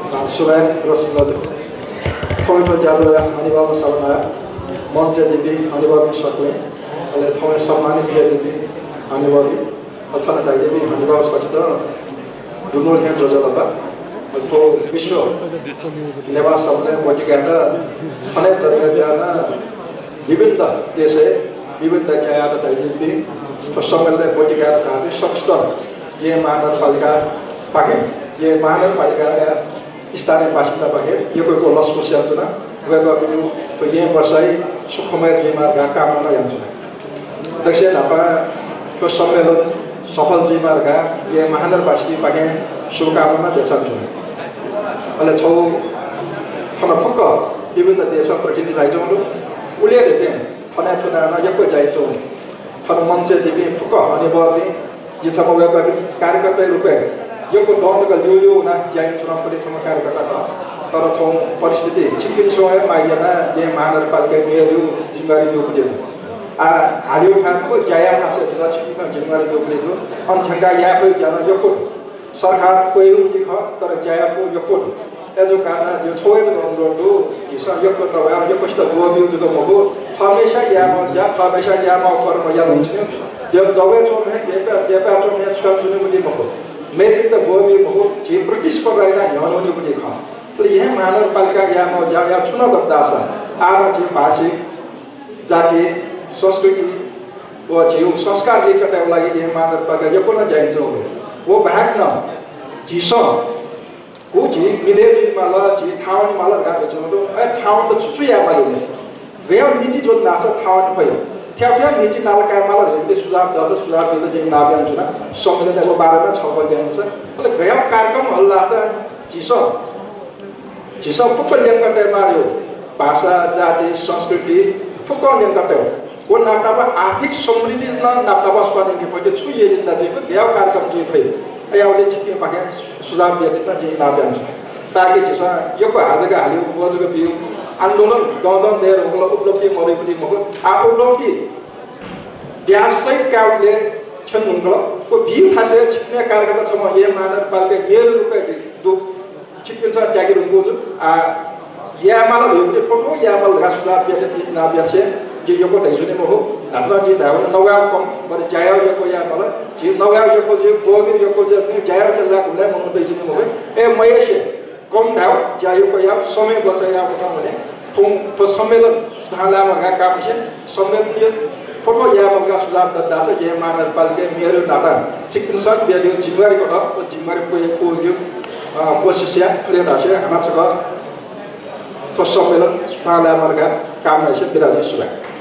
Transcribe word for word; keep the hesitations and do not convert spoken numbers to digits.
सुभाय् रसिकल। थौंया ज्याझ्वःया हनेबहःम्ह सभानायः, मञ्चय् दीपिं हनेबहःपिं सकलें, अले थौंया सम्मानित जुयादीपिं हनेबहःपिं, अले थन झायादीपिं हनेबहः सकसितं दुनुगलंनिसें ज्वजलपा। अले थ्व विश्व नेवाः सम्मेलन ब्वति कायेत थन जक जुयाः नं विभिन्न देशय् विभिन्न राज्यय् झायादीपिं, थ्व सम्मेलनय् ब्वति कायेत झाःपिं सकसितं येँ महानगरपालिकापाखें, येँ महानगरपालिकाया स्थानीय बासिन्दापाखें यक्व यक्व लसकुस यानाच्वना। वय्कःपिनिगु थ्व येँ बसाइ सुखमय जुइमा धकाः कामना यानाच्वना। दकलय् न्हापां थ्व सम्मेलन सफल जुइमा धकाः येँ महानगरवासीपिनिपाखें शुभकामना देछानाच्वना। अले छगू थन फुक्क विभिन्न देशं प्रतिनिधि झायाच्वंगु दु। उलि हे थन थ्व न्ह्यः नं यक्व ज्या यानाच्वंगु दु। थन मञ्चय् दीपिं फुक्क हनेबहःपिं, जि छम्ह वय्कःपिनि कार्यकर्ताया रूपय् यक्व दँ तक ल्यूल्यू वनाः ज्या यानाच्वनागु छम्ह कार्यकर्ता खः। तर थौं परिस्थिति छिकपिन्सं हे माया यानाः येँ महानगरपालिकाया मेयरया जिम्मेवारी ब्यूगु दु। आः हालेगु थाय् मखु, ज्या यायेगु थासय् जितः छिकपिन्सं जिम्मेवारी ब्यूगु दु। अन थ्यंकाः याये फइगु ज्या नं यक्व दु। सरकार क्वय् वःगु खः, तर ज्या याये फुगु यक्व दु। अय्जूगु कारणं जिगु छगू हे जक अनुरोध दु, झीसं यक्व तःवयाः यक्वसित ब्वःबिउ जक मखु, थःम्हस्यां यायेमाःगु ज्या, थःम्हस्यां यायेमाःगु कर्म यानाच्वनेगु। देय् जवय् च्वंम्ह हे, देय्, देय् पाय् च्वंम्ह हे छुयाच्वनेगु बुद्धि मखु। मेपिन्त ब्वःबी मखु, झी प्रतिस्पर्धा यानाः न्ह्यःने वनेगु बुद्धि खः। अले येँ महानगरपालिकां यायेमाःगु ज्या याये छुं नं दत धाःसा आः नं झी भाषिक, जाति, संस्कृति व झीगु संस्कार ल्यंकातयेगु लागि येँ महानगरपालिकां यक्व नं ज्या यानाच्वंगु दु। व बाहेक नं झीसं व झी मिले जुइमाल, झी थाहां वनेमाल धकाः धयाच्वंगु दु। अय् थाहां वनेत छु छु यायेमाल? गय् नीति ज्वने धाःसा थाहां वने फइ? थ्व थ्व नीति नाला कायेमाल धइगु सुझाव दःसा सुझाव बीत जिं नाप यानाच्वना। सम्मेलनय् व बारे नं छलफल यानादिसँ। अले गय् कार्यक्रम हल धाःसा झीसं, झीसं फुक्क ल्यंकातयेमाःगु भाषा, जाति, संस्कृति फुक्क ल्यंकातयेगु। व नापनापं आर्थिक समृद्धि नं नापनापं स्वानाः न्ह्यःने फइगु छु यायेगु जुइ फइ, गय् कार्यक्रम जुइ फइ। अय् यायेगु छिकपिंपाखें सुझाव बियादीत जिं नाप यानाच्वना। ताकि झीसं यक्व हाजु हालेगु, ब्वः जक बीगु, आन्दोलन दँ दँ दये धुंकल, उपलब्धि मदुगु बुद्धि मखु। आः उपलब्धि ब्याज सहित कायेगु थ्यने धुंकल। व बीगु थासय् छिकपिनिगु कार्यकर्ता छम्ह येँ महानगरपालिकाया मेयर रूपय् दु। छिकपिन्सं त्याके धुंकूगु दु। आः यायेमाल धइगु थ्व थ्व यायेमाल धकाः सुझाव बियादीत जिं नाप यानादिसँ। जिं यक्व धयाच्वने मखु। धात्थें नं जिं धायेवं नवायेगु कम, बरु ज्या यायेगु यक्व यायेमाल। झी नवायेगु यक्व जुइ, ब्वःबिउ यक्व जुइ, ज्या यायेगु ला गुबलें मनू दइच्वनी मखु। अय् मयासें कम धायेवं, ज्या यक्व यायेवं, समय बचय् यायेवं वने। थौं थ्व सम्मेलन सुथां लायेमाल धकाः काःम्हस्यां सम्मेलनय् थ्व थ्व यायेमाल धकाः सुझाव दत धाःसा येँ महानगरपालिकाया मेयरया नातां छिकपिन्सं बियादीगु जिम्मेवारी कथं व जिम्मेवारी पूवंकेगु, अ, कोसिस याये। थुलि धासें हानं छकः थ्व सम्मेलन सुथां लायेमाल धकाः कामना यासें बिदा जुइ। सुभाय्।